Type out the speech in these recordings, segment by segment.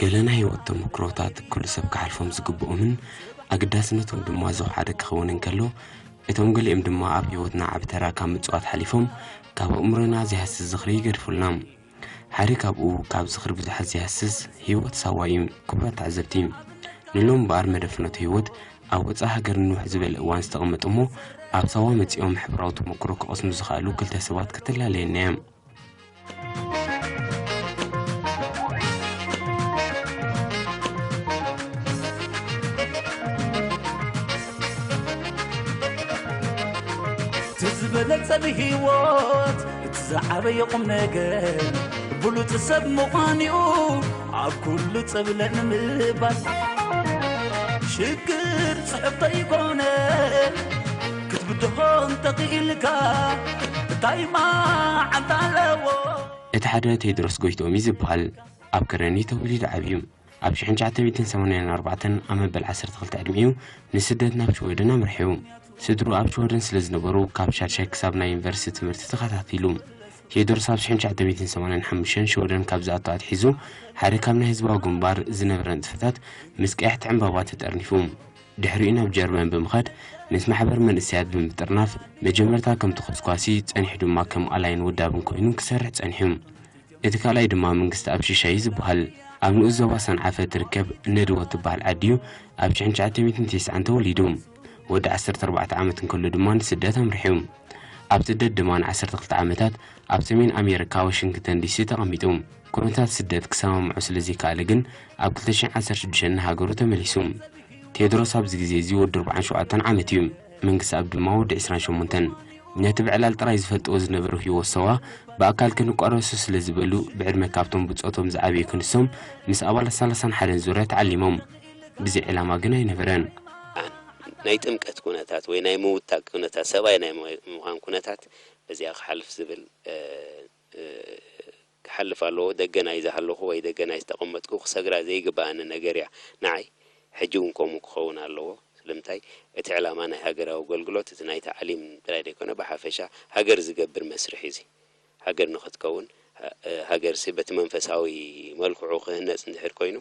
ገለ ናይ ህይወት ተመክሮታት ኩሉ ሰብ ክሓልፎም ዝግብኦምን ኣገዳስነቶም ድማ ዝወሓደ ክኸውን እንከሎ፣ እቶም ገሊኦም ድማ ኣብ ህይወትና ዓቢ ተራ ካብ ምጽዋት ሓሊፎም ካብ ኣእምሮና ዘይሃስስ ዝኽሪ ይገድፉልና። ሓደ ካብኡ ካብ ዝኽሪ ብዙሓት ዘይሃስስ ህይወት ሳዋ እዩ። ክቡራት ተዓዘብቲ፣ ንሎም እምበኣር መደብ ፍኖተ ህይወት ኣብ ወጻኢ ሃገር ንውሕ ዝበለ እዋን ዝተቐመጡ እሞ ኣብ ሳዋ መጺኦም ሕብራዊ ተመክሮ ክቐስሙ ዝኸኣሉ ክልተ ሰባት ከተላለየና እያ። ትዝበለጸ ብህይወት እቲ ዝዓበየ ቁም ነገር ብሉጽ ሰብ ምዃን እዩ። ኣብ ኩሉ ጸብለ ንምባል ሽግር ጽሕፍቶ ይኮነ ክትብድሆ እንተኽኢልካ እንታይ መዓልቲ ኣለዎ። እቲ ሓደ ቴድሮስ ጎይትኦም እዩ ዝበሃል። ኣብ ከረኒ ተወሊዱ ዓብዩ። ኣብ ሽሕን ትሽዓተ ሚእትን ሰማንያን ኣርባዕተን ኣብ መበል ዓሰርተ ክልተ ዕድሚኡ ንስደት ናብ ሽወደን ኣምርሑ። ስድሩ ኣብ ሽወደን ስለ ዝነበሩ ካብ ሻድሻይ ክሳብ ናይ ዩኒቨርሲቲ ትምህርቲ ተኸታቲሉ። ቴዎድሮስ ኣብ ሽሕን ትሽዓተ ሚእትን ሰማንያን ሓሙሽተን ሽወደን ካብ ዝኣቱ ኣትሒዙ ሓደ ካብ ናይ ህዝባዊ ግንባር ዝነበረ ንጥፈታት ምስ ቀያሕቲ ዕምባባ ተጠርኒፉ። ድሕሪኡ ናብ ጀርመን ብምኻድ ምስ ማሕበር መንእሰያት ብምጥርናፍ መጀመርታ ከም ተኾስኳሲ ጸኒሑ ድማ ከም ኣላይን ወዳብን ኮይኑ ክሰርሕ ጸኒሑ። እቲ ካልኣይ ድማ መንግስቲ ኣብ ሽሻ እዩ ዝበሃል። ኣብ ንኡስ ዞባ ሰንዓፈ እትርከብ ነድወ እትበሃል ዓዲ እዩ ኣብ ሽሕን ትሽዓተ ሚእትን ተስዓን ተወሊዱ። ወዲ ዓሰርተ ኣርባዕተ ዓመት እንከሎ ድማ ንስደት ኣምሪሑ። ኣብ ስደት ድማ ንዓሰርተ ክልተ ዓመታት ኣብ ሰሜን ኣሜሪካ ዋሽንግተን ዲሲ ተቐሚጡ። ኩነታት ስደት ክሰማምዖ ስለ ዘይከኣለ ግን ኣብ ክልተ ሽሕን ዓሰርተ ሽዱሽተን ንሃገሩ ተመሊሱ። ቴድሮስ ኣብዚ ግዜ እዚ ወዲ ኣርባዓን ሸውዓተን ዓመት እዩ። መንግስቲ ኣብ ድማ ወዲ ዕስራን ሸሞንተን። ነቲ ብዕላል ጥራይ ዝፈልጥዎ ዝነበሩ ህይወት ሰዋ ብኣካል ክንቋረሱ ስለ ዝበሉ ብዕድመ ካብቶም ብጾቶም ዝዓብዩ ክንሶም ምስ ኣባላት ሰላሳን ሓደን ዙርያ ተዓሊሞም። ብዘይ ዕላማ ግን ኣይነበረን። ናይ ጥምቀት ኩነታት ወይ ናይ ምውታቅ ኩነታት ሰብኣይ ናይ ምዃን ኩነታት በዚኣ ክሓልፍ ዝብል ክሓልፍ ኣለዎ። ደገ ናይ ዝሃለኹ ወይ ደገ ናይ ዝተቐመጥኩ ክሰግራ ዘይግበኣኒ ነገር እያ ንዓይ። ሕጂ እውን ከምኡ ክኸውን ኣለዎ። ስለምንታይ እቲ ዕላማ ናይ ሃገራዊ ኣገልግሎት እቲ ናይ ታዕሊም ጥራይ ዘይኮነ ብሓፈሻ ሃገር ዝገብር መስርሕ እዩ። እዚ ሃገር ንኽትከውን ሃገርሲ በቲ መንፈሳዊ መልክዑ ክህነፅ እንድሕር ኮይኑ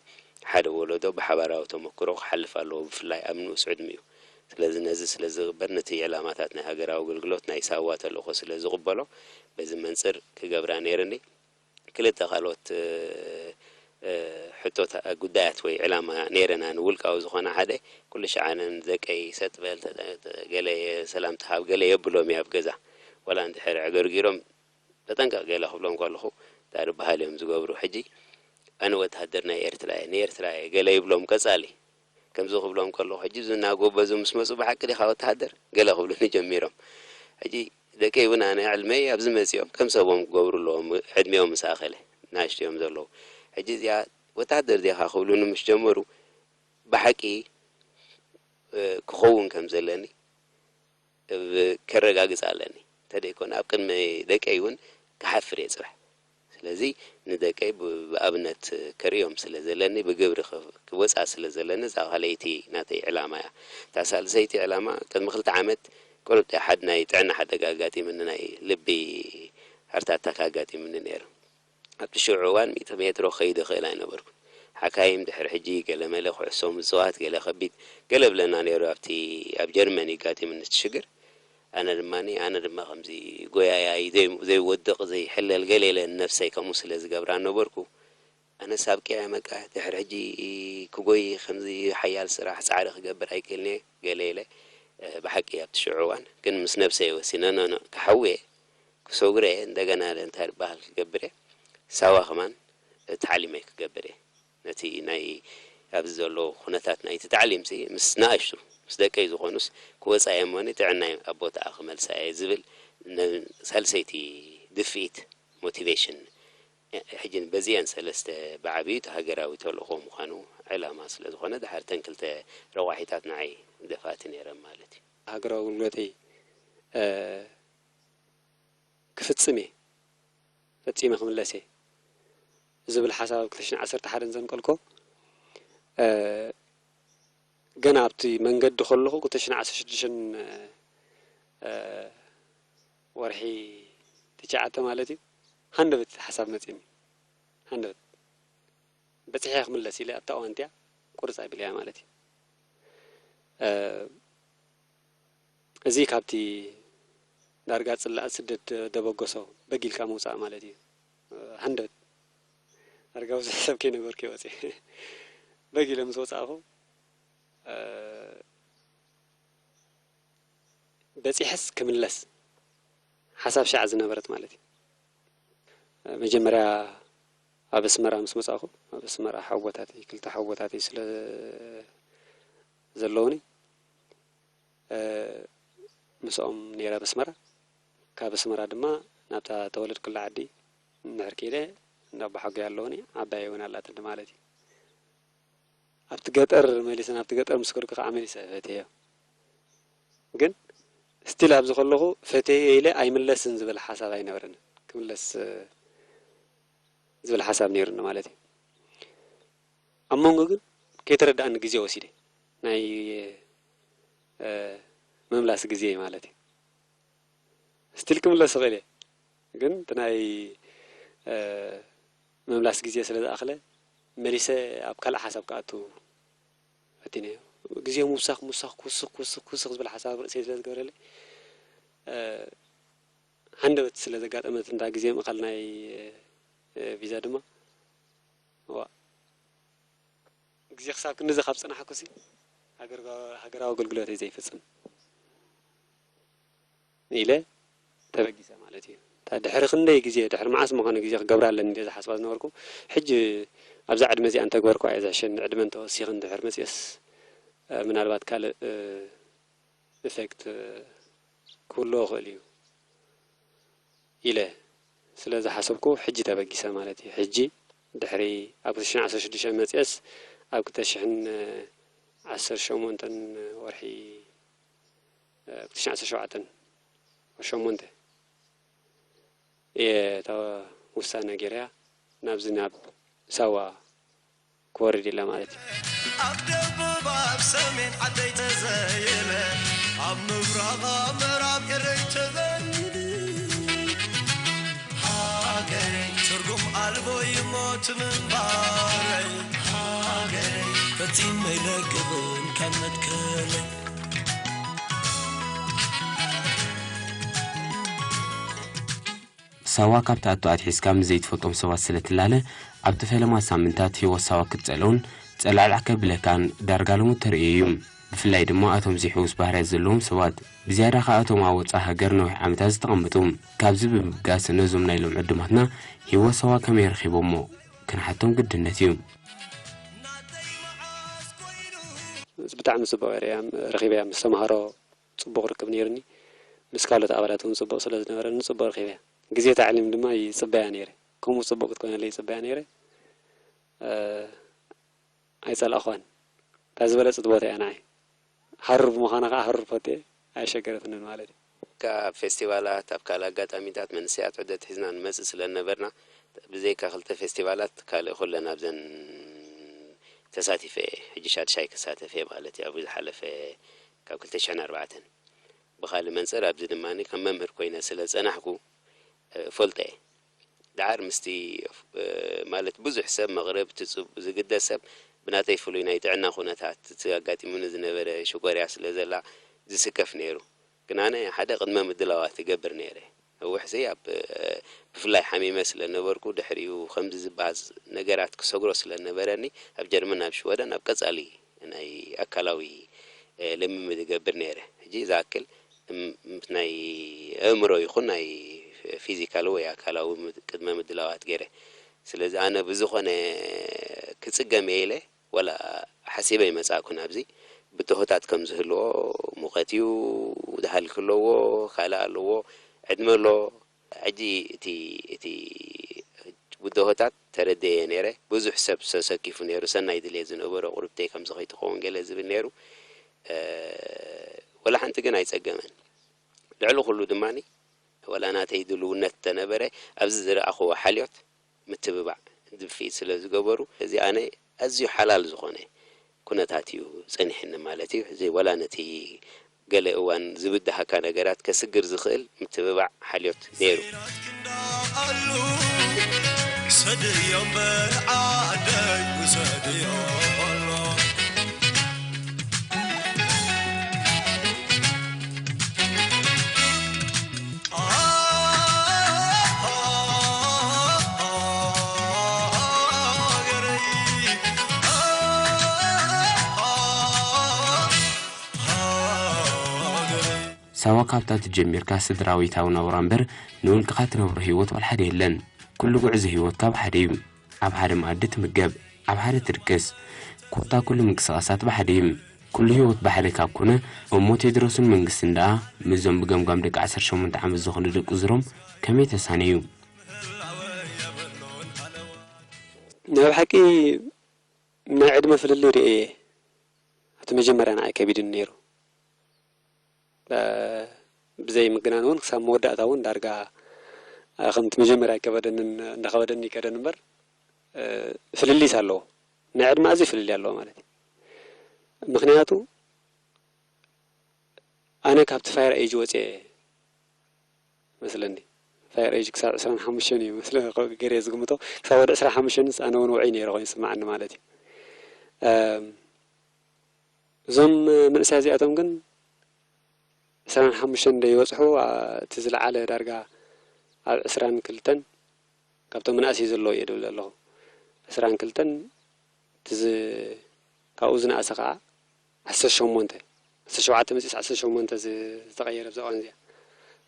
ሓደ ወለዶ ብሓባራዊ ተመክሮ ክሓልፍ ኣለዎ፣ ብፍላይ ኣብ ንኡስ ዕድሚኡ። ስለዚ ነዚ ስለ ዝግበር ነቲ ዕላማታት ናይ ሃገራዊ ኣገልግሎት ናይ ሳዋ ተልእኾ ስለ ዝቕበሎ በዚ መንፅር ክገብራ ነይርኒ። ክልተ ካልኦት ሕቶታ ጉዳያት ወይ ዕላማ ነይረና ንውልቃዊ ዝኾነ ሓደ ኩሉ ሸዓነ ንደቀይ ሰጥ በል ገለ ሰላምታ ሃብ ገለ የብሎም እየ ኣብ ገዛ ዋላ እንድሕር ዕገርጊሮም ተጠንቀቕ ገለ ክብሎም ከለኹ እንታይ ዝበሃል እዮም ዝገብሩ ሕጂ ኣነ ወተሃደር ናይ ኤርትራ እየ ንኤርትራ እየ ገለ ይብሎም ቀጻሊ ከምዚ ክብሎም ከለኹ ሕጂ እዚ እናጎበዙ ምስ መፁ ብሓቂ ዲኻ ወተሃደር ገለ ክብሉኒ ጀሚሮም ሕጂ ደቀይ እውን ኣነ ዕልመይ ኣብዚ መፂኦም ከም ሰቦም ክገብሩ ኣለዎም ዕድሚኦም ምስ ኣኸለ ናእሽቱ እዮም ዘለዉ ሕጂ እዚኣ ወተሃደር ዲኻ ክብሉኒ ምስ ጀመሩ ብሓቂ ክኸውን ከም ዘለኒ ከረጋግፅ ኣለኒ እንተደይኮነ ኣብ ቅድሚ ደቀይ እውን ክሓፍር እየ ፅባሕ ስለዚ ንደቀይ ብኣብነት ከርእዮም ስለ ዘለኒ ብግብሪ ክወፃ ስለ ዘለኒ እዛ ካልኣይቲ ናተይ ዕላማ እያ እታ ሳልሰይቲ ዕላማ ቅድሚ ክልተ ዓመት ቁሩብ ሓደ ናይ ጥዕና ሓደጋ ኣጋጢምኒ ናይ ልቢ ሃርት ኣታክ ኣጋጢምኒ ነይሩ ኣብቲ ሽዑ እዋን ሚእቲ ሜትሮ ክኸይድ እኽእል ኣይነበርኩን ሓካይም ድሕሪ ሕጂ ገለመለ ኩዕሶ ምፅዋት ገለ ከቢድ ገለ ብለና ነይሩ ኣብቲ ኣብ ጀርመን እዩ ጋጢምኒ እቲ ሽግር ኣነ ድማ ኣነ ድማ ከምዚ ጎያያይ ዘይወድቕ ዘይሕለል ገለ ኢለ ንነብሰይ ከምኡ ስለ ዝገብራ ነበርኩ ኣነስ ኣብቂዐ በቃ ድሕሪ ሕጂ ክጎይ ከምዚ ሓያል ስራሕ ፃዕሪ ክገብር ኣይክእልን እየ ገለ ኢለ ብሓቂ ኣብቲ ሽዑ እዋን ግን ምስ ነብሰይ ወሲነ ኖኖ ክሓዊ እየ ክሰጉረ እየ እንደገና ኢለ እንታይ ዝበሃል ክገብር እየ ሳዋ ከማን ታዕሊመይ ክገብር እየ ነቲ ናይ ኣብዚ ዘሎ ኩነታት ናይቲ ታዕሊምሲ ምስ ንኣሽቱ ምስ ደቀይ ዝኾኑስ ክወፃ እየ እሞኒ ጥዕናይ ኣብ ቦታኣ ክመልሳ እየ ዝብል ሳልሰይቲ ድፍኢት ሞቲቬሽን ሕጂ በዚአን ሰለስተ ብዓብዩ እቲ ሃገራዊ ተልእኾ ምዃኑ ዕላማ ስለ ዝኾነ ድሓር እተን ክልተ ረቋሒታት ንዓይ ደፋእቲ ነይረን ማለት እዩ። ሃገራዊ ኣገልግሎተይ ክፍጽም እየ፣ ፈጺመ ክምለስ እየ ዝብል ሓሳብ ኣብ ክልተ ሽሕን ዓሰርተ ሓደን ዘንቀልኮ ገና ኣብቲ መንገዲ ከለኹ ክልተ ሽሕን ዓሰርተ ሽዱሽተን ወርሒ ትሽዓተ ማለት እዩ ሃንደበት ሓሳብ መጺኒ ሃንደበት በጺሐ ክምለስ ኢለ ኣብታ እዋን እቲኣ ቁርጽ ኣቢለያ ማለት እዩ። እ፣ እዚ ካብቲ ዳርጋ ጽላእ ስደት ደ-፣ ደበገሶ በጊልካ ምውጻእ ማለት እዩ። እ፣ ሃንደበት ዳርጋ ብዙሕ ሰብ ከይነበርኩ እየ ወጺኤ። በጊለ ምስ ወጻእኹ፣ እ፣ በጺሐስ ክምለስ ሓሳብ ሻዕ ዝነበረት ማለት እዩ። መጀመርያ ኣብ ኣስመራ ምስ መጻእኩ፣ ኣብ ኣስመራ ሓወታተይ፣ ክልተ ሓወታተይ ስለ ዘለውኒ፣ እ፣ ምስኦም ነይረ ኣብ ኣስመራ። ካብ ኣስመራ ድማ ናብታ ተወለድኩላ ዓዲ እንድሕር ከይደ፣ እንዳ ኣቦሓጎይ ኣለውኒ፣ ዓባየይ እውን ኣላትኒ ማለት እዩ። ኣብቲ ገጠር መሊሰ፣ ናብቲ ገጠር ምስ ከድኩ ከዓ መሊሰ ፈትየዮ። ግን ስቲል ኣብዚ ከለኹ ፈትየዮ ኢለ ኣይምለስን ዝብል ሓሳብ ኣይነበረንን። ክምለስ፣ እ፣ ዝብል ሓሳብ ነይሩኒ ማለት እዩ። ኣብ መንጎ ግን ከይተረድኣኒ ግዜ ወሲደ። ናይ፣ እ፣ ምምላስ ግዜ ማለት እዩ። ስቲል ክምለስ እኽእል እየ። ግን እቲ ናይ፣ እ፣ ምምላስ ግዜ ስለ ዝኣኽለ መሊሰ ኣብ ካልእ ሓሳብ ክኣቱ ፈቲነ። ግዜ ምውሳኽ፣ ምውሳኽ፣ ክውስኽ፣ ክውስኽ፣ ክውስኽ ዝብል ሓሳብ ርእሰይ ስለ ዝገበረለይ፣ እ፣ ሃንደበት ስለ ዘጋጠመት እንዳ ግዜ ምእኻል ናይ፣ እ፣ ቪዛ ድማ፣ ዋ፣ ግዜ ክሳብ ክንድዚ ካብ ጸናሕኩሲ ሃገር-፣ ሃገራዊ ኣገልግሎተይ ዘይፍጽም ኢለ ተበጊሰ ማለት እዩ። እታ ድሕሪ ክንደይ ግዜ፣ ድሕሪ መዓስ ምዃነ ግዜ ክገብራ ኣለኒ ኢለ ዝሓስባ ዝነበርኩ፣ ሕጂ ኣብዛ ዕድመ እዚኣ እንተግበርኩ እየ ዘሕሸኒ። ዕድመ እንተወሲኺ እንድሕር መጺኦስ፣ እ፣ ምናልባት ካልእ፣ እ፣ ኢፌክት፣ እ፣ ክህልዎ ይኽእል እዩ ኢለ ስለ ዝሓሰብኩ፣ ሕጂ ተበጊሰ ማለት እዩ። ሕጂ ድሕሪ ኣብ ክልተ ሽሕን ዓሰርተ ሽዱሽተን መጺኦስ፣ ኣብ ክልተ ሽሕን ዓሰርተ ሸሞንተን ወርሒ፣ እ፣ ክልተ ሽሕን ዓሰርተ ሸውዓተን ወርሒ ሸሞንተ እየ እታ ውሳነ ገይረያ ናብዚ ናብ ሳዋ ክወርድ ኢለ ማለት እዩ። ኣብ ደቡብ ኣብ ሰሜን ዓደይ ተዘይለ፣ ኣብ ምብራቕ ኣብ ምዕራብ ኤረይ ተዘይለ፣ ሃገረይ ትርጉም ኣልቦ ይሞት ምንባረይ፣ ሃገረይ ፈጺመ ኣይለቅቕን ካብ መትከለይ። ሳዋ ካብ ትኣቱ ኣትሒዝካ ምስ ዘይትፈልጦም ሰባት ስለ ትላለ፣ ኣብቲ ፈለማ ሳምንታት ህይወት ሳዋ ክትጸልኦን ጸላዕላዕ ከብለካን ዳርጋ ልሙድ ተርእዮ እዩ። ብፍላይ ድማ እቶም ዘይሕውስ ባህርያት ዘለዎም ሰባት፣ ብዝያዳ ከኣ እቶም ኣብ ወጻኢ ሃገር ነዊሕ ዓመታት ዝተቐመጡ። ካብዚ ብምብጋስ ነዞም ናይ ሎም ዕዱማትና ህይወት ሳዋ ከመይ ረኺቦሞ ክንሓቶም ግድነት እዩ። ብጣዕሚ ጽቡቕ እየ ርእያ-፣ ረኺበያ። ምስ ተምሃሮ ጽቡቕ ርክብ ነይሩኒ። ምስ ካልኦት ኣባላት እውን ጽቡቕ ስለ ዝነበረኒ ጽቡቕ ረኺበያ። ግዜ ታዕሊም ድማ ይጽበያ ነይረ። ከምኡ ጽቡቕ ክትኮነለይ ይጽበያ ነይረ። እ፣ ኣይጸላእኽዋን። እታ ዝበለጸት ቦታ እያ ንዓይ። ሃሩር ብምዃና ከኣ ሃሩር ፈትየ ኣየሸገረትንን ማለት እዩ። ካብ ፌስቲቫላት፣ ኣብ ካልእ ኣጋጣሚታት መንእሰያት ዑደት ሒዝና ንመጽእ ስለ ዝነበርና፣ ብዘይካ ክልተ ፌስቲቫላት ካልእ ኩለን ኣብዘን ተሳቲፈ እየ። ሕጂ ሻድሻይ ክሳተፍ እየ ማለት እዩ። ኣብ ዝሓለፈ ካብ ክልተ ሽሕን ኣርባዕተን ብኻልእ መንጽር ኣብዚ ድማ ከም መምህር ኮይነ ስለ ዝጸናሕኩ፣ እ፣ እፈልጦ እየ። ደሓር ምስቲ፣ እ፣ ማለት ብዙሕ ሰብ መቕረብቲ ጽብ-፣ ዝግደስ ሰብ ብናተይ ፍሉይ ናይ ጥዕና ኩነታት እቲ ኣጋጢሙኒ ዝነበረ ሽኮርያ ስለ ዘላ ዝስከፍ ነይሩ። ግን ኣነ ሓደ ቅድመ ምድላዋት እገብር ነይረ። ነዊሕ ዘይ ኣብ፣ እ፣ ብፍላይ ሓሚመ ስለ ነበርኩ ድሕሪኡ ከምዚ ዝበሃል ነገራት ክሰግሮ ስለ ነበረኒ ኣብ ጀርመን፣ ኣብ ሽወደን ኣብ ቀጻሊ ናይ ኣካላዊ፣ እ፣ ልምምድ እገብር ነይረ። ሕጂ ዝኣክል እም-፣ ናይ ኣእምሮ ይኹን ናይ ፊዚካል ወይ ኣካላዊ ምድ-፣ ቅድመ ምድላዋት ገይረ። ስለዚ ኣነ ብዝኾነ ክጽገም እየ ኢለ ዋላ ሓሲበ ኣይመጻእኩን ኣብዚ። ብድሆታት ከም ዝህልዎ፣ ሙቐት እዩ፣ ድሃል ክለዎ፣ ካልእ ኣለዎ፣ ዕድመ ኣሎ። ሕጂ እቲ፣ እቲ ብድሆታት ተረደየ ነይረ። ብዙሕ ሰብ ተሰኪፉ ነይሩ። ሰናይ ድልየት ዝነበሮ ቁርብተይ ከምዚ ከይትኸውን ገለ ዝብል ነይሩ። እ፣ ወላ ሓንቲ ግን ኣይጸገመን። ልዕሊ ኩሉ ድማኒ፣ ወላ ናተይ ድልውነት እንተነበረ፣ ኣብዚ ዝረኣኽዎ ሓልዮት፣ ምትብባዕ፣ ድፍኢት ስለ ዝገበሩ፣ እዚ ኣነ ኣዝዩ ሓላል ዝኾነ ኩነታት እዩ ጸኒሕኒ ማለት እዩ። እዚ ወላ ነቲ ገለ እዋን ዝብድሃካ ነገራት ከስግር ዝኽእል ምትብባዕ ሓልዮት ነይሩ። ሰድዮ እምበር ዓደይ ውሰድዮ ኣሎ። ሳዋ ካብታ ትጀሚርካ ስድራዊታዊ ናብራ እምበር ንውልቅኻ ትነብሮ ህይወት ዋላ ሓደ የለን። ኩሉ ጉዕዞ ህይወትካ ብሓደ እዩ። ኣብ ሓደ መኣዲ ትምገብ፣ ኣብ ሓደ ትድቅስ፣ ኮታ ኩሉ ምንቅስቓሳት ብሓደ እዩ። ኩሉ ህይወት ብሓደ ካብ ኮነ እሞ ቴድሮስን መንግስትን ደኣ ምስዞም ብገምጋም ደቂ ዓሰርተ ሸሞንተ ዓመት ዝኾኑ ደቂ ዙሮም ከመይ ተሳነዩ? ናይ ብሓቂ ናይ ዕድመ ፍልልይ ርእየ እየ። እቲ መጀመርያ ንዓይ ከቢድኒ ነይሩ። ብዘይ ምግናን እውን ክሳብ መወዳእታ እውን ዳርጋ ከምቲ መጀመርያ ኣይከበደንን እንዳኸበደኒ ይከደን እምበር ፍልልይስ ኣለዎ። ናይ ዕድመ ኣዝዩ ፍልልይ ኣለዎ ማለት እዩ። ምክንያቱ ኣነ ካብቲ ፋየር ኤጅ ወፅየ መስለኒ። ፋየር ኤጅ ክሳብ ዕስራን ሓሙሽተን እዩ መስለ ገይረ ዝግምቶ። ክሳብ ወደ ዕስራን ሓሙሽተንስ ኣነ እውን ውዑይ ነይረ ኮይኑ ዝስምዓኒ ማለት እዩ። እዞም መንእሰያት እዚኣቶም ግን ዕስራን ሓሙሽተን እንደ ይበፅሑ እቲ ዝለዓለ ዳርጋ ኣብ ዕስራን ክልተን ካብቶም መናእሰይ ዘለዎ እየ ድብል ዘለኹ። ዕስራን ክልተን እቲ ዝ- ካብኡ ዝነኣሰ ከዓ ዓሰርተ ሸሞንተ ዓሰርተ ሸውዓተ መፂስ ዓሰርተ ሸሞንተ ዝተቐየረ ኣብዛ እዋን እዚኣ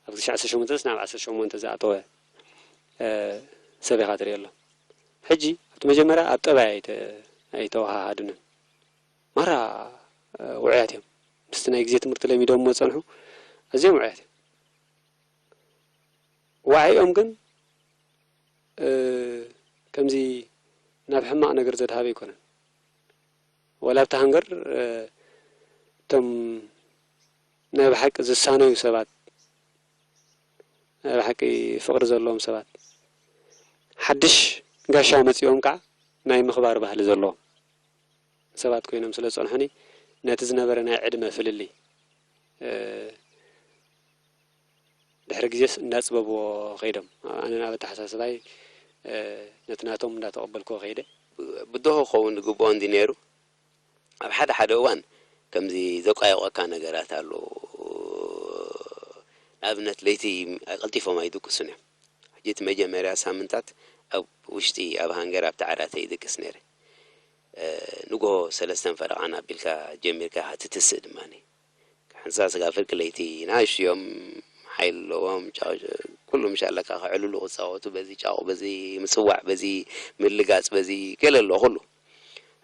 ኣብ ክልተ ሺሕ ዓሰርተ ሸሞንተ ናብ ዓሰርተ ሸሞንተ ዝኣተወ ሰብ ኢኻ ትርኢ ኣሎ። ሕጂ ኣብቲ መጀመርያ ኣብ ጠባይ ኣይተወሃሃዱንን። ማራ ውዑያት እዮም። ምስቲ ናይ ግዜ ትምህርቲ ለሚዶሞ ዝጸንሑ ኣዝዮም ውዑያት እዮም። ዋዒኦም ግን ከምዚ ናብ ሕማቕ ነገር ዘድሃበ ኣይኮነን። ወላ ኣብቲ ሃንገር እቶም ናይ ብሓቂ ዝሳነዩ ሰባት፣ ናይ ብሓቂ ፍቕሪ ዘለዎም ሰባት፣ ሓድሽ ጋሻ መጺኦም ከዓ ናይ ምኽባር ባህሊ ዘለዎም ሰባት ኮይኖም ስለ ዝጸንሑኒ፣ ነቲ ዝነበረ ናይ ዕድመ ፍልልይ ድሕሪ ግዜስ እንዳጽበብዎ ከይዶም ኣነ ናብ ኣተሓሳስባይ ነቲ ናቶም እንዳተቐበልክዎ ከይደ። ብድሆ ክኸውን ዝግብኦ እንዲ ነይሩ። ኣብ ሓደ ሓደ እዋን ከምዚ ዘቋየቖካ ነገራት ኣሎ። ንኣብነት ለይቲ ቀልጢፎም ኣይድቅሱን እዮም። ሕጂ እቲ መጀመርያ ሳምንታት ኣብ ውሽጢ ኣብ ሃንገር ኣብቲ ዓራተይ ይድቅስ ነይረ። ንግሆ ሰለስተን ፈረቓን ኣቢልካ ጀሚርካ ኢኻ ትትስእ ድማ። ሓንሳእ ስጋ ፍርቂ ለይቲ ንኣሽቱ እዮም፣ ሓይሊ ኣለዎም፣ ኩሉ ምሽ ኣለካ፣ ክዕልሉ ክጻወቱ፣ በዚ ጫቑ፣ በዚ ምጽዋዕ፣ በዚ ምልጋጽ፣ በዚ ገለ ኣሎ ኩሉ።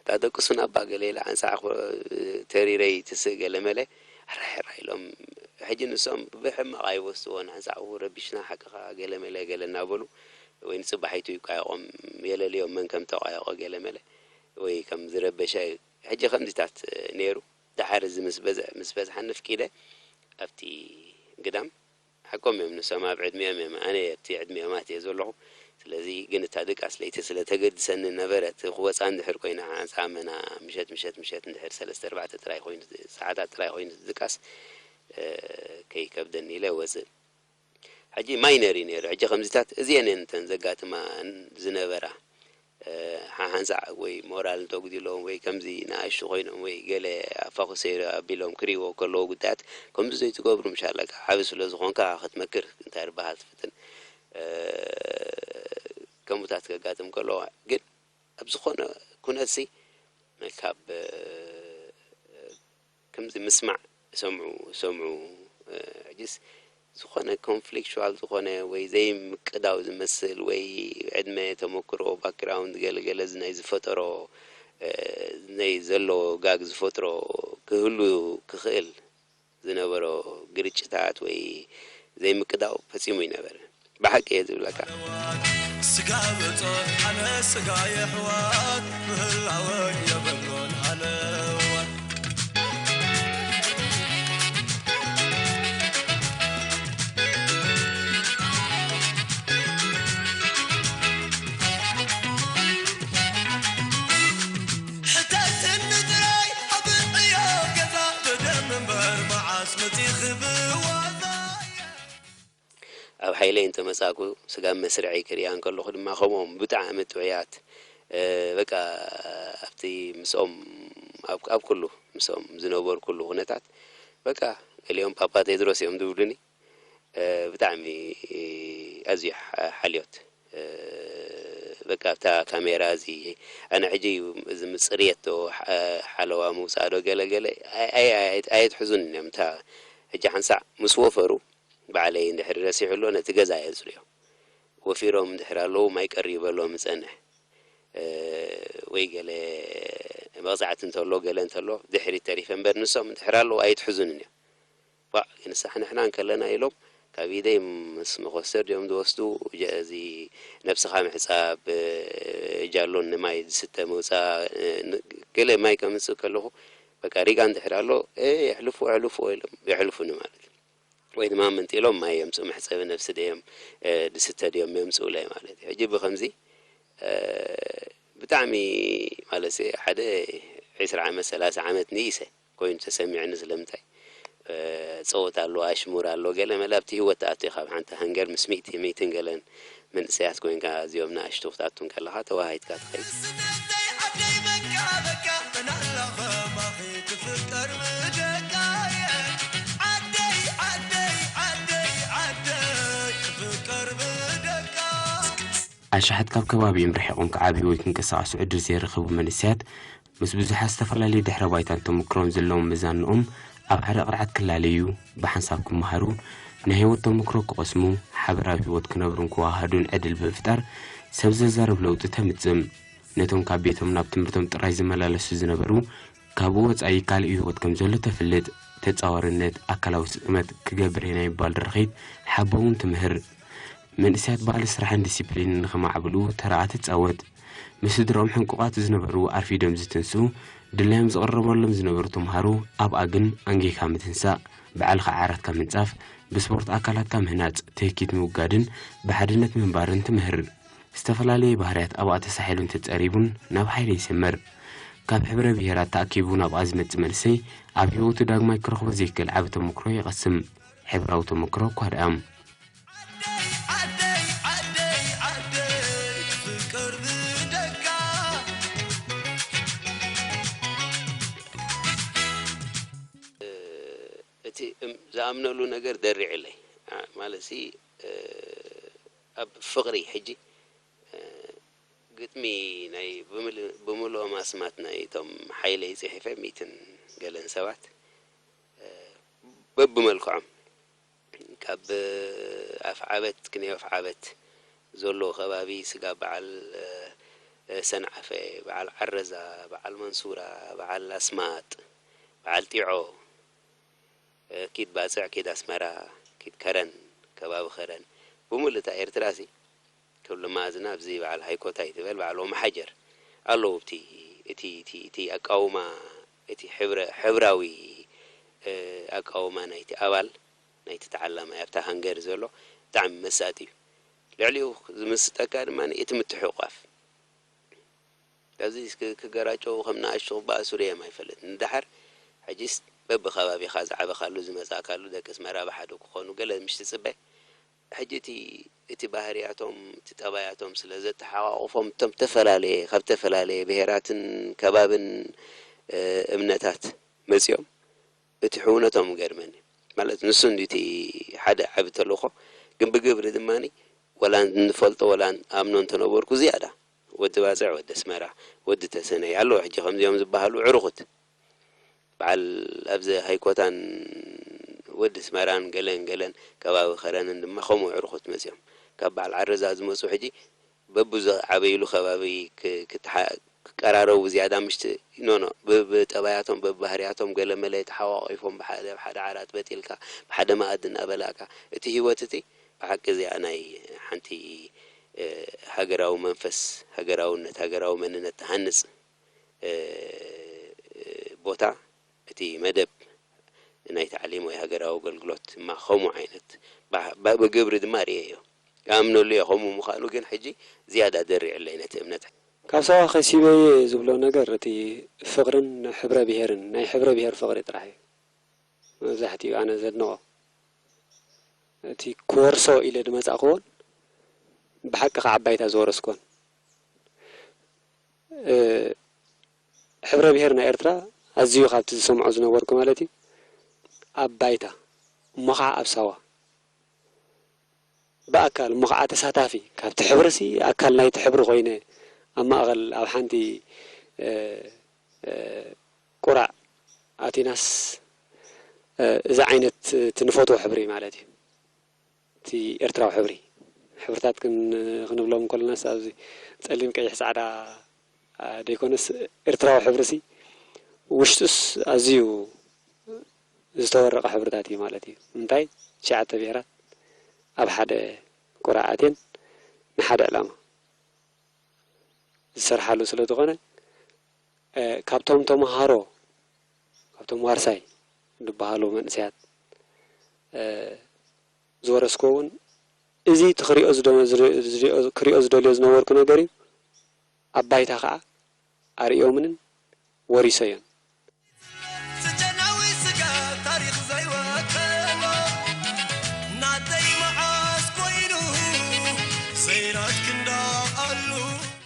እታ ደቅሱን ኣባ ገለ ኢለ ሓንሳእ ተሪረ ይትስእ ገለ መለ፣ ሕራይ ሕራይ ኢሎም። ሕጂ ንሶም ብሕማቕ ኣይወስድዎን፣ ሓንሳእ ረቢሽና ሓቅኻ ገለ መለ ገለ እናበሉ ወይ ንጽባሒቱ ይቋየቖም፣ የለልዮም መን ከም ተቋየቖ ገለ መለ ወይ ከም ዝረበሸ። ሕጂ ከምዚታት ነይሩ። ደሓር እዚ ምስ በዝሐ ምስ በዝሓኒ ኣፍቂደ ኣብቲ ግዳም ሓቆም እዮም ንሶም ኣብ ዕድሚኦም እዮም ኣነ ኣብቲ ዕድሚኦም ኣትየ ዘለኹ ስለዚ ግን እታ ድቃስ ለይቲ ስለ ተገድሰኒ ነበረ እቲ ክወፃ እንድሕር ኮይና ሓንሳ መና ምሸት ምሸት ምሸት እንድሕር ሰለስተ ኣርባዕተ ጥራይ ኮይኑ ሰዓታት ጥራይ ኮይኑ ድቃስ ከይከብደኒ ኢለ ወፅእ ሕጂ ማይነር እዩ ነይሩ። ሕጂ ከምዚታት እዚኤን እየን እተን ዘጋጥማ ዝነበራ። ሓሓንሳዕ ወይ ሞራል እንተጉዲሎም ወይ ከምዚ ንኣሽቱ ኮይኖም ወይ ገለ ኣፋኹሰ ኣቢሎም ክርእይዎ ከለዉ ጉዳያት ከምዚ ዘይትገብሩ ምሻለካ ዓቢ ስለ ዝኾንካ ክትመክር እንታይ ዝበሃል ትፍትን ከምኡታት ከጋጥም ከለዋ ግን ኣብ ዝኾነ ኩነትሲ ካብ ከምዚ ምስማዕ ሰምዑ ሰምዑ ሕጅስ ዝኾነ conflictual ዝኾነ ወይ ዘይምቅዳው ዝመስል ወይ ዕድመ ተመክሮ background ገለ ገለ ናይ ዝፈጠሮ ናይ ዘሎ ጋግ ዝፈጥሮ ክህሉ ክኽእል ዝነበሮ ግርጭታት ወይ ዘይምቅዳው ፈጺሙ ይነበረ። ብሓቂ እየ ዝብለካ። ስጋ ብጾት ኣነ ስጋ የሕዋት ምህላወ የብሉን ሃለዋት። ሕተትኒ ጥራይ ኣብ ዕዮ ገዛ ብደም እምበር መዓስ መጺኺ ብዋዛ። ኣብ ሓይለይ እንተመጻእኩ፣ ስጋብ መስርዐይ ክርእያ እንከለኹ ድማ፣ ከምኦም ብጣዕሚ ጥዑያት፣ እ፣ በቃ ኣብቲ ምስኦም፣ ኣብ፣ ኣብ ኩሉ ምስኦም ዝነበርኩሉ ኩነታት፣ በቃ ገሊኦም ፓፓ ቴድሮስ እዮም ዝብሉኒ። እ፣ ብጣዕሚ ኣዝዩ ሓ-፣ ሓልዮት። እ፣ በቃ ኣብታ ካሜራ እዚ፣ ኣነ ሕጂ እዚ ምጽርየት ዶ፣ ሓ-፣ ሓለዋ ምውጻእ ዶ፣ ገለ ገለ ኣይ-፣ ኣይ-፣ ኣይ-፣ ኣየትሕዙንን እዮም። እታ ሕጂ ሓንሳዕ ምስ ወፈሩ፣ ባዕለይ እንድሕር ረሲሑ ኣሎ፣ ነቲ ገዛ የጽርዮ። ወፊሮም እንድሕር ኣለዉ፣ ማይ ቀርዩ በሎም ይጸንሕ። እ፣ ወይ ገለ መቕጻዕቲ እንተሎ፣ ገለ እንተሎ፣ ድሕሪት ተሪፈ እምበር፣ ንሶም እንድሕር ኣለዉ፣ ኣይትሕዙንን እዮም። ዋእ፣ ክንሳሕ ንሕና እንከለና ኢሎም፣ ካብ ኢደይ ምስ መኾስተር ድዮም ዝወስዱ፣ ጀ-፣ እዚ ነብስኻ ምሕጻብ፣ እ፣ ጃሎን ንማይ ዝስተ ምውጻእ፣ እ፣ ን-፣ ገለ ማይ ከምጽእ ከለኹ፣ በቃ ሪጋ እንድሕር ኣሎ፣ "እ፣ የሕልፎ፣ የሕልፎ" ኢሎም የሕልፉኒ ማለት እዩ። ወይ ድማ መንጢሎም ማይ የምጽኡ፣ መሕጸቢ ነብሲ ድዮም፣ እ፣ ዝስተ ድዮም የምጽኡለይ ማለት እዩ። ሕጂ ብኸምዚ፣ እ፣ ብጣዕሚ ማለት ሓደ ዒስራ ዓመት፣ ሰላሳ ዓመት ንኢሰ ኮይኑ ተሰሚዑኒ። ስለምንታይ? እ፣ ጸወታ ኣሎ፣ ኣሽሙር ኣሎ፣ ገለ መለ ኣብቲ ህይወት ትኣቱ ኢኻ። ኣብ ሓንቲ ሃንገር ምስ ሚእቲ፣ ሚእትን ገለን መንእሰያት ኮይንካ፣ እዚኦም ንኣሽቱ ክትኣቱ እንከለኻ ተወሃሂድካ ትኸይድ። ስደተይ ዓደይ በቃ በቃ፣ መን ኣላ ኸማኺ ትፍቀር ብደቃ። ዓደይ ዓደይ ዓደይ ዓደይ ትፍቀር ብደቃ። ኣሽሓት ካብ ከባቢኦም ርሒቖም ክዓብዩ ወይ ክንቀሳቐሱ ዕድል ዘይረኸቡ መንእሰያት፣ ምስ ብዙሓት ዝተፈላለየ ድሕረ ባይታን ተመክሮን ዘለዎም መዛንኦም ኣብ ሓደ ቅርዓት ክላለዩ፣ ብሓንሳብ ክመሃሩ፣ ናይ ህይወት ተመክሮ ክቐስሙ፣ ሓበራዊ ህይወት ክነብሩን ክወሃሃዱን ዕድል ብምፍጣር፣ ሰብ ዘዛርብ ለውጢ ተምጽእ። ነቶም ካብ ቤቶም ናብ ትምህርቶም ጥራይ ዝመላለሱ ዝነበሩ፣ ካብኡ ወጻኢ ካልእ ህይወት ከም ዘሎ ተፍልጥ። ተጻዋርነት፣ ኣካላዊ ስጥመት ክገብር እየ ናይ ምባል ድርኺት ሓቦ እውን ትምህር። መንእሰያት ባህሊ ስራሕን ዲሲፕሊንን ንኸማዕብሉ ተራኣ ትጻወት። ምስ ስድራኦም ሕንቁቓት ዝነበሩ ኣርፊዶም ዝትንስኡ፣ ድላዮም ዝቕረበሎም ዝነበሩ ተምሃሮ ኣብኣ ግን ኣንጊህካ ምትንሳእ፣ ባዕልኻ ዓራትካ ምንጻፍ፣ ብስፖርት ኣካላትካ ምህናጽ፣ ትህኪት ምውጋድን ብሓድነት ምንባርን ትምህር። ዝተፈላለየ ባህርያት ኣብኣ ተሳሒሉን ተጸሪቡን ናብ ሓይሊ ይስመር። ካብ ሕብረ ብሄራት ተኣኪቡ ናብኣ ዝመጽእ መንእሰይ ኣብ ህይወቱ ዳግማይ ክረኽቦ ዘይክእል ዓቢ ተመክሮ ይቐስም። ሕብራዊ ተመክሮ እኳ ደኣ። ዓደይ ዓደይ ዓደይ ዓደይ ትፍቀር ብደቃ። እቲ እም-፣ ዝኣምነሉ ነገር ደሪዕለይ። አ፣ ማለትሲ፣ እ፣ ኣብ ፍቕሪ ሕጂ፣ እ፣ ግጥሚ ናይ ብምል-፣ ብምልኦም ኣስማት ናይ እቶም ሓይለይ ጽሒፈ፣ ሚእትን ገለን ሰባት፣ እ፣ በብመልክዖም፣ ካብ ኣፍዓበት ክንዮ ኣፍዓበት ዘሎ ከባቢ፣ ስጋብ በዓል፣ እ፣ ሰንዓፈ፣ በዓል ዓረዛ፣ በዓል መንሱራ፣ በዓል ኣስማጥ፣ በዓል ጢዖ፣ እ፣ ኪድ ባጽዕ፣ ኪድ ኣስመራ፣ ኪድ ከረን፣ ከባቢ ከረን፣ ብምሉእ እታ ኤርትራሲ፣ ክብሉ መኣዝና ኣብዚ በዓል ሃይኮታይ ትበል፣ በዓል ኦም ሓጀር ኣለዉ። እቲ፣ እቲ፣ እቲ፣ እቲ ኣቃውማ፣ እቲ ሕብረ-፣ ሕብራዊ፣ እ፣ ኣቃውማ ናይቲ ኣባል፣ ናይቲ ተዓላማይ ኣብታ ሃንገር ዘሎ ብጣዕሚ መሳጢ እዩ። ልዕሊኡ ዝምስጠካ ድማ እቲ ምትሕቑቓፍ። ኣብዚ ክ-፣ ክገራጨው ከም ንኣሽቱ ክበኣሱ ርእዮም ኣይፈልጥን። ንደሓር ሕጂስ በብኸባቢኻ ዝዓበኻሉ ዝመጻእካሉ ደቂ ኣስመራ ብሓደ ክኾኑ ገለ ምሽ ትጽበ። ሕጂ እቲ፣ እቲ ባህርያቶም፣ እቲ ጠባያቶም ስለ ዘተሓቋቑፎም፣ እቶም ዝተፈላለየ፣ ካብ ዝተፈላለየ ብሄራትን ከባብን፣ እ፣ እምነታት መጺኦም፣ እቲ ሕውነቶም ይገርመኒ። ማለት ንሱ እንድዩ እቲ ሓደ ዓቢ ተልእኾ፣ ግን ብግብሪ ድማኒ፣ ወላ እንፈልጦ ወላ ኣምኖ እንተነበርኩ ዝያዳ፣ ወዲ ባጽዕ፣ ወዲ ኣስመራ፣ ወዲ ተሰነይ ኣለዉ። ሕጂ ከምዚኦም ዝበሃሉ ዕሩኹት፣ በዓል ኣብዚ ሃይኮታን ወዲ ኣስመራን ገለን ገለን ከባቢ ከረንን ድማ ከምኡ ዕሩኹት መጺኦም። ካብ በዓል ዓረዛ ዝመጹ ሕጂ በብዝዓበይሉ ከባቢ ክ-፣ ክትሓ-፣ ክቀራረቡ ዝያዳ ምሽቲ፣ ኖ፣ ኖ፣ ብ-፣ ብጠባያቶም፣ ብባህርያቶም ገለ መለ ተሓቋቒፎም ብሓደ፣ ኣብ ሓደ ዓራት በጥ ኢልካ፣ ብሓደ መኣዲ እናበላዕካ፣ እቲ ህይወት እቲ ብሓቂ እዚኣ ናይ ሓንቲ፣ እ፣ ሃገራዊ መንፈስ፣ ሃገራውነት፣ ሃገራዊ መንነት ትሃንጽ፣ እ፣ ቦታ፣ እቲ መደብ ናይ ታዕሊም ወይ ሃገራዊ ኣገልግሎት እማ ከምኡ ዓይነት ባ-፣ ባ-፣ ብግብሪ ድማ ርእየዮ። ይኣምነሉ እየ ከምኡ ምዃኑ፣ ግን ሕጂ ዝያዳ ደሪዕለይ ነቲ እምነት። ካብ ሳዋ ከሲበዮ እየ ዝብሎ ነገር እቲ ፍቕርን ሕብረ ብሄርን፣ ናይ ሕብረ ብሄር ፍቕሪ ጥራሕ እዩ መብዛሕትኡ ኣነ ዘድንቖ። እቲ ክወርሶ ኢለ ዝመጻእክዎን ብሓቂ ከዓ ኣብ ባይታ ዝወረስክዎን። እ፣ ሕብረ ብሔር ናይ ኤርትራ ኣዝዩ ካብቲ ዝሰምዖ ዝነበርኩ ማለት እዩ፣ ኣብ ባይታ እሞ ከዓ ኣብ ሳዋ ብኣካል እሞ ከዓ ተሳታፊ፣ ካብቲ ሕብርሲ ኣካል ናይቲ ሕብሪ ኮይነ ኣብ ማእኸል ኣብ ሓንቲ፣ እ፣ እ፣ ቁራዕ ኣቲናስ፣ እ፣ እዚ ዓይነት እቲ ንፈትዎ ሕብሪ ማለት እዩ። እቲ ኤርትራዊ ሕብሪ፣ ሕብርታት ክን-፣ ክንብሎም ከለናስ ኣብዚ ጸሊም፣ ቀይሕ፣ ጻዕዳ፣ አ፣ ደይኮነስ ኤርትራዊ ሕብሪሲ ውሽጡስ ኣዝዩ ዝተወረቐ ሕብርታት እዩ ማለት እዩ። እንታይ? ትሽዓተ ብሄራት ኣብ ሓደ ቁራዕ ኣትየን ንሓደ ዕላማ ዝሰርሓሉ ስለ ዝኾነ፣ እ፣ ካብቶም ተምሃሮ፣ ካብቶም ዋርሳይ ዝበሃሉ መንእሰያት፣ እ፣ ዝወረስክዎ እውን እዚ እቲ ክሪኦ ዝደ-፣ ዝሪ-፣ ዝሪኦ፣ ክሪኦ ዝደልዮ ዝነበርኩ ነገር እዩ። ኣብ ባይታ ከዓ ኣርእዮምንን ወሪሰዮን። ስጀናዊ ስጋ ታሪኽ ዘይወከሎ ናተይ መዓስ ኮይኑ ዘይራት ክንዳኣሉ።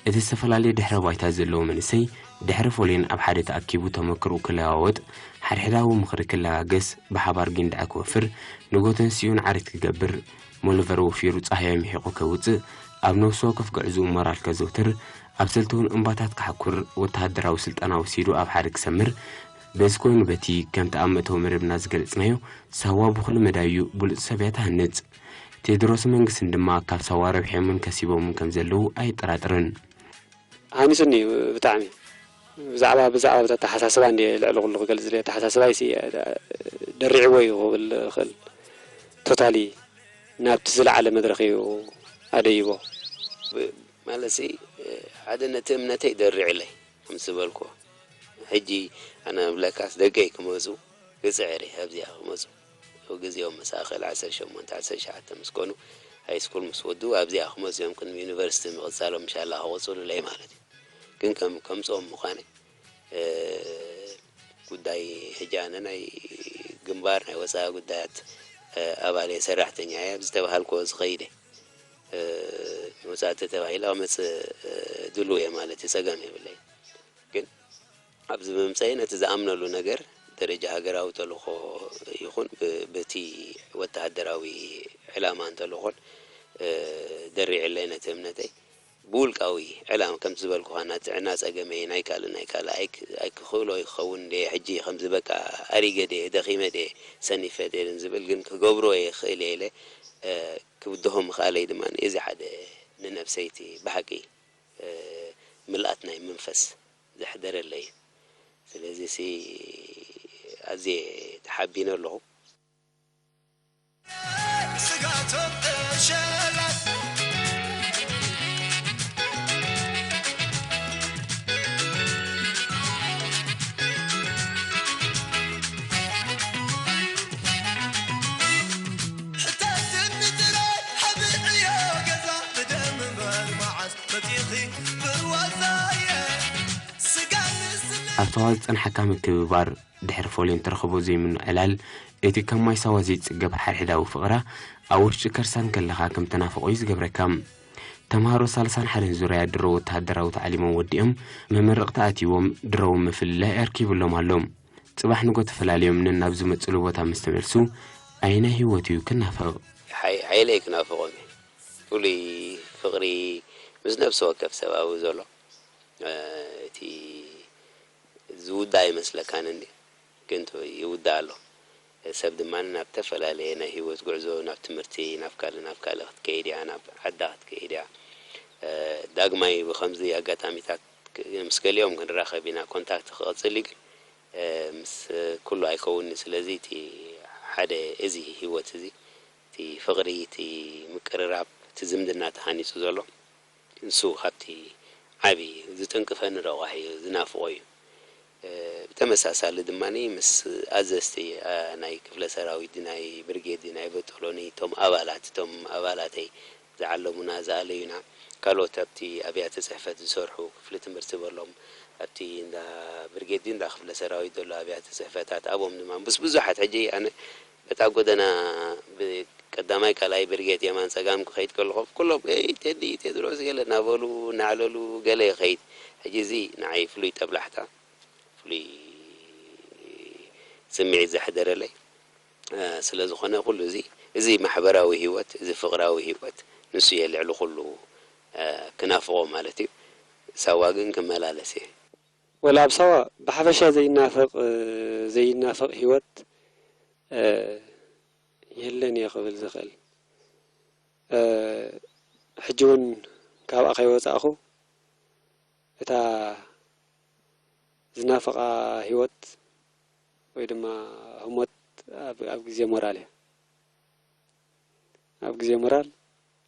እቲ ዝተፈላለየ ድሕረ ባይታ ዘለዎ መንእሰይ ድሕሪ ፎሌን ኣብ ሓደ ተኣኪቡ ተመክሮኡ ክለዋወጥ፣ ሓድሕዳዊ ምኽሪ ክለጋገስ፣ ብሓባር ጊንዳዕ ክወፍር፣ ንጎ ተንሲኡ ንዓሪት ክገብር፣ ሞሎቨር ወፊሩ ጻህያይ ምሒቑ ከውጽእ፣ ኣብ ነፍሲ ወከፍ ግዕዝኡ ሞራል ከዘውትር፣ ኣብ ስልቲ እውን እምባታት ክሓኩር፣ ወተሃደራዊ ስልጠና ወሲዱ ኣብ ሓደ ክሰምር፣ በዚ ኮይኑ በቲ ከምቲ ኣብ መእተዊ መደብና ዝገለጽናዮ፣ ሳዋ ብኹሉ መዳዩ ብሉጽ ሰብ እያ ትሃንጽ። ቴድሮስን መንግስትን ድማ ካብ ሳዋ ረቢሖምን ከሲቦምን ከም ዘለዉ ኣይጠራጥርን። ሃኒጹኒ እዩ ብጣዕሚ። ብዛዕባ፣ ብዛዕባ እቲ ኣተሓሳስባ እንድየ ልዕሊ ኩሉ ክገልጽ ዝደሊ። ኣተሓሳስባይሲ ደሪዕዎ እዩ ክብል እኽእል። ቶታሊ ናብቲ ዝለዓለ መድረኽ እዩ ኣደይቦ። ብ-፣ ማለትሲ ሓደ ነቲ እምነተይ ደሪዕለይ፣ ከም ዝበልኩዎ። ሕጂ ኣነ እብለካስ ደገይ ክመጹ ክጽዕር እየ፣ ኣብዚኣ ክመጹ። ኣብ ግዜኦም መሳእኸል ዓሰርተ ሸሞንተ ዓሰርተ ትሽዓተ ምስ ኮኑ፣ ሃይ ስኩል ምስ ወድኡ ኣብዚኣ ክመጹ እዮም፣ ቅድሚ ዩኒቨርሲቲ ምቕጻሎም ምሻላ ክቕጽሉለይ ማለት እዩ። ግን ከም-፣ ከምጽኦም ምዃነ፣ እ፣ ጉዳይ ሕጂ ኣነ ናይ ግንባር ናይ ወጻኢ ጉዳያት፣ እ፣ ኣባል እየ፣ ሰራሕተኛ እየ፣ ኣብ ዝተባሃልክዎ ዝኸይድ እየ። እ፣ ንወጻኢ ተተባሂለ ክመጽእ፣ እ፣ ድሉው እየ ማለት እዩ፣ ጸገም የብለይ። ግን ኣብዚ ምምጸይ ነቲ ዝኣምነሉ ነገር ደረጃ ሃገራዊ ተልእኾ ይኹን ብ-፣ በቲ ወተሃደራዊ ዕላማን ተልእኾን፣ እ፣ ደሪዕለይ ነቲ እምነተይ። ብውልቃዊ ዕላማ ከምቲ ዝበልኩኻ ናይ ጥዕና ጸገመይ ናይ ካልእ ናይ ካልእ ኣይክ-፣ ኣይክኽእሎ ይኸውን እንድየ ሕጂ ከምዚ በቃ ኣሪገ ድየ ደኺመ ድየ ሰኒፈ ድየ ዝብል ግን ክገብሮ እየ ክእል እየ ኢለ፣ እ፣ ክብድሆ ምኽኣለይ ድማ እዚ ሓደ ንነብሰይ እቲ ብሓቂ፣ እ፣ ምልኣት ናይ መንፈስ ዘሕደረለይ እዩ። ስለዚሲ ኣዝየ ተሓቢነ ኣለኹ። ስጋቶም ዕሸላት ሕተትኒ ጥራይ ሓብእዮ ገዛ ብደም እምበር መዓስ መጺኺ ብዋዛየ ስጋ ንስለ ኣብ ተዋዝ ዝጸንሓካ ምክብባር፣ ድሕሪ ፎሌን ትረኽቦ ዘይምኖ ዕላል፣ እቲ ካብ ማይ ሳዋ ዘይጽገብ ሓድሕዳዊ ፍቕራ፣ ኣብ ውሽጢ ከርሳ እንከለኻ ከም ትናፍቖ እዩ ዝገብረካ። ተምሃሮ ሳልሳን ሓደን ዙርያ ድሮ ወተሃደራዊ ታዕሊሞም ወዲኦም፣ መመረቕታ ኣትይዎም፣ ድሮውን ምፍልላይ ኣርኪብሎም ኣሎ። ጽባሕ ንጎ ተፈላልዮም ነናብ ዝመጽሉ ቦታ ምስ ተመልሱ፣ ኣየናይ ህይወት እዩ ክናፈቕ? ሓይ-፣ ሓይለይ ክናፍቖም እየ። ፍሉይ ፍቕሪ ምስ ነፍሲ ወከፍ ሰብኣዊ ዘሎ፣ እ፣ እቲ ዝውዳእ ኣይመስለካን እንዲ፣ ግን ት-፣ ይውዳእ ኣሎ። ሰብ ድማ ናብ ተፈላለየ ናይ ህይወት ጉዕዞ፣ ናብ ትምህርቲ፣ ናብ ካልእ፣ ናብ ካልእ ክትከይድ እያ፣ ናብ ዓዳ ክትከይድ እያ። እ፣ ዳግማይ ብኸምዚ ኣጋጣሚታት ክ-፣ ምስ ገሊኦም ክንራኸብ ኢና፣ ኮንታክት ክቕጽል እዩ፣ ግን፣ እ፣ ምስ ኩሉ ኣይከውን'ዩ። ስለዚ እቲ ሓደ እዚ ህይወት እዚ፣ እቲ ፍቕሪ፣ እቲ ምቅርራብ፣ እቲ ዝምድና ተሃኒጹ ዘሎ፣ ንሱ ካብቲ ዓቢ ዝጥንቅፈኒ ረቋሒ እዩ፣ ዝናፍቖ እዩ። እ፣ ብተመሳሳሊ ድማ ምስ ኣዘዝቲ፣ እ፣ ናይ ክፍለ ሰራዊት፣ ናይ ብርጌድ፣ ናይ በጦሎኒ፣ እቶም ኣባላት፣ እቶም ኣባላተይ ዝዓለሙና፣ ዝኣለዩና፣ ካልኦት ኣብቲ ኣብያተ ጽሕፈት ዝሰርሑ፣ ክፍሊ ትምህርቲ በሎም፣ ኣብቲ እንዳ ብርጌድ፣ እንዳ ክፍለ ሰራዊት ዘሎ ኣብያተ ጽሕፈታት፣ ኣብኦም ድማ ምስ ብዙሓት፣ ሕጂ ኣነ በታ ጎደና ብ-፣ ቀዳማይ ካልኣይ ብርጌድ የማን ጸጋም ክኸይድ ከለኹ፣ ኩሎም "ኤይ ቴዲ፣ ቴድሮስ" ገለ እናበሉ እናዕለሉ ገለ ይኸይድ። ሕጂ እዚ ንዓይ ፍሉይ ጠብላሕታ፣ ፍሉይ ስምዒት ዘሕደረለይ፣ እ፣ ስለ ዝኾነ ኩሉ እዚ፣ እዚ ማሕበራዊ ህይወት፣ እዚ ፍቕራዊ ህይወት ንሱ እየ ልዕሊ ኩሉ፣ እ፣ ክናፍቖ ማለት እዩ። ሳዋ ግን ክመላለስ እየ። ወላ ኣብ ሳዋ ብሓፈሻ ዘይናፈቕ፣ እ፣ ዘይናፈቕ ህይወት፣ እ፣ የለን እየ ክብል ዝኽእል። እ፣ ሕጂ እውን ካብኣ ከይወጻእኹ እታ ዝናፍቓ ህይወት ወይ ድማ ህሞት ኣብ፣ ኣብ ግዜ ሞራል እያ። ኣብ ግዜ ሞራል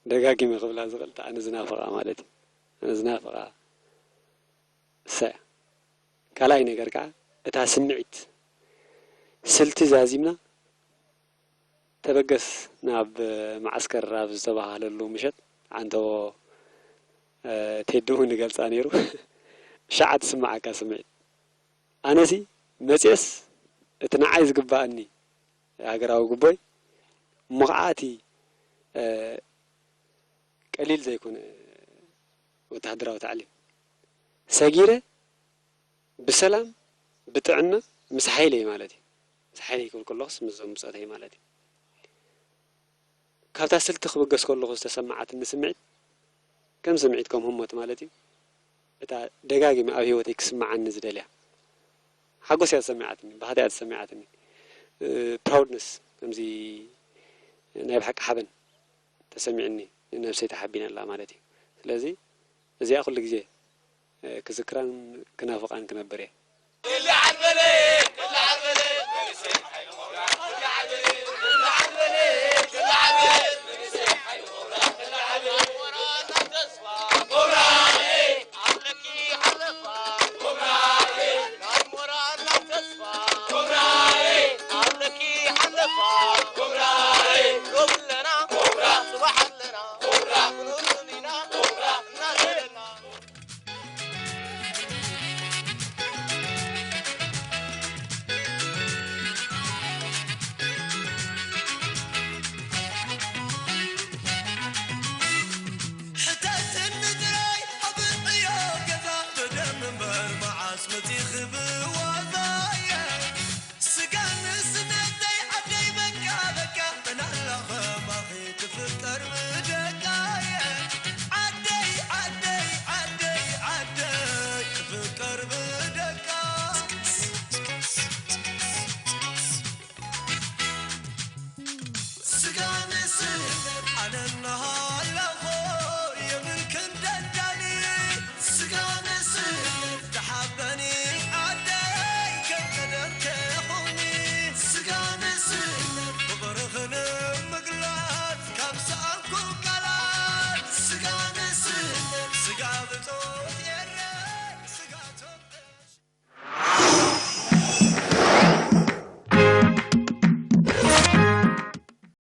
ደጋጊመ ክብላ ዝኽእል እታ ኣነ ዝናፍቓ ማለት እዩ። ኣነ ዝናፍቓ እሳ እያ። ካልኣይ ነገር ከዓ እታ ስምዒት፣ ስልቲ ዛዚምና ተበገስ ናብ መዓስከር ኣብ ዝተባሃለሉ ምሸት ዓንተቦ፣ እ፣ ቴዲ እውን ይገልጻ ነይሩ። ሸዓ ትስምዓካ ስምዒት። ኣነሲ መጽኤስ እቲ ንዓይ ዝግባኣኒ ሃገራዊ ጉቦይ እሞ ኸዓ እቲ፣ እ፣ ቀሊል ዘይኮነ ወተሃደራዊ ታዕሊም ሰጊረ ብሰላም ብጥዕና ምስ ሓይለይ ማለት እዩ። ምስ ሓይለይ ክብል ከለኹስ ምስዞም ብጾተይ ማለት እዩ። ካብታ ስልቲ ክብገስ ከለኹ ዝተሰማዓትኒ ስምዒት፣ ከም ስምዒት ከም ህሞት ማለት እዩ። እታ ደጋጊመ ኣብ ህይወተይ ክስምዓኒ ዝደልያ ሓጎስ እያ ዝሰሚዓትኒ፣ ባህታ እያ ዝሰሚዓትኒ። እ፣ ፕራውድነስ፣ ከምዚ ናይ ብሓቂ ሓበን ተሰሚዕኒ፣ ንነብሰይ ተሓቢነላ ማለት እዩ። ስለዚ እዚኣ ኩሉ ግዜ፣ እ፣ ክዝክራን ክናፍቓን ክነብር እየ።